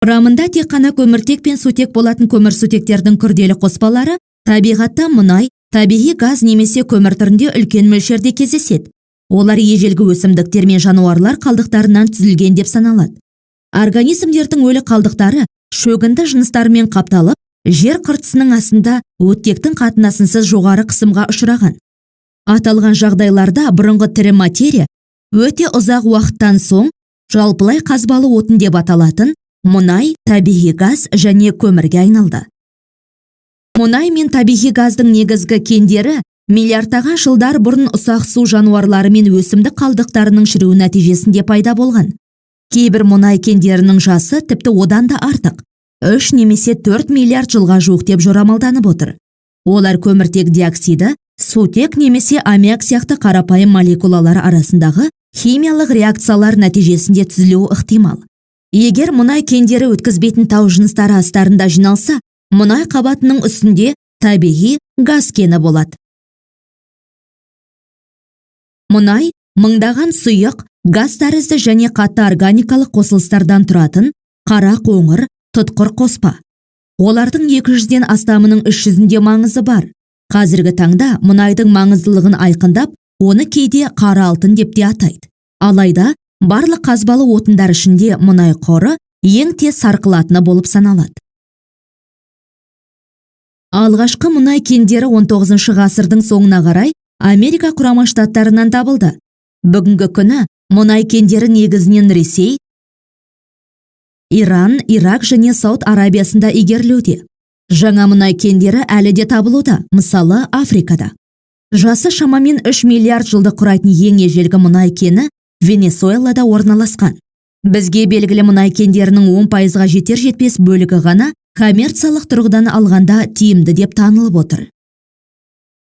Құрамында тек қана көміртек пен сутек болатын көмірсутектердің күрделі қоспалары табиғатта мұнай, табиғи газ немесе көмір түрінде үлкен мөлшерде кездеседі. Олар ежелгі өсімдіктер мен жануарлар қалдықтарынан түзілген деп саналады. Организмдердің өлі қалдықтары шөгінді жыныстарымен қапталып, жер қыртысының астында оттектің қатынасынсыз жоғары қысымға ұшыраған. Аталған жағдайларда бұрынғы тірі материя өте ұзақ уақыттан соң жалпылай қазбалы отын деп аталатын мұнай, табиғи газ және көмірге айналды. Мұнай мен табиғи газдың негізгі кендері миллиардтаған жылдар бұрын ұсақ су жануарлары мен өсімдік қалдықтарының шіруі нәтижесінде пайда болған. Кейбір мұнай кендерінің жасы тіпті одан да артық, 3 немесе 4 миллиард жылға жуық деп жорамалданып отыр. Олар көміртек диоксиді, сутек немесе аммиак сияқты қарапайым молекулалар арасындағы химиялық реакциялар нәтижесінде түзілуі ықтимал. Егер мұнай кендері өткізбейтін тау жыныстары астарында жиналса, мұнай қабатының үстінде табиғи газ кені болады. Мұнай мыңдаған сұйық, газ тәрізді және қатты органикалық қосылыстардан тұратын қара қоңыр, тұтқыр қоспа. Олардың 200-ден астамының іс жүзінде маңызы бар. Қазіргі таңда мұнайдың маңыздылығын айқындап, оны кейде қара алтын деп те атайды. Алайда барлық қазбалы отындар ішінде мұнай қоры ең тез сарқылатыны болып саналады. Алғашқы мұнай кендері 19 ғасырдың соңына қарай Америка Құрама Штаттарынан табылды. Бүгінгі күні мұнай кендері негізінен Ресей, Иран, Ирак және Сауд Арабиясында игерілуде. Жаңа мұнай кендері әлі де табылуда, мысалы, Африкада. Жасы шамамен 3 миллиард жылды құрайтын ең ежелгі мұнай кені Венесуэлада орналасқан. Бізге белгілі мұнай кендерінің 10%-ға жетер жетпес бөлігі ғана коммерциялық тұрғыдан алғанда тиімді деп танылып отыр.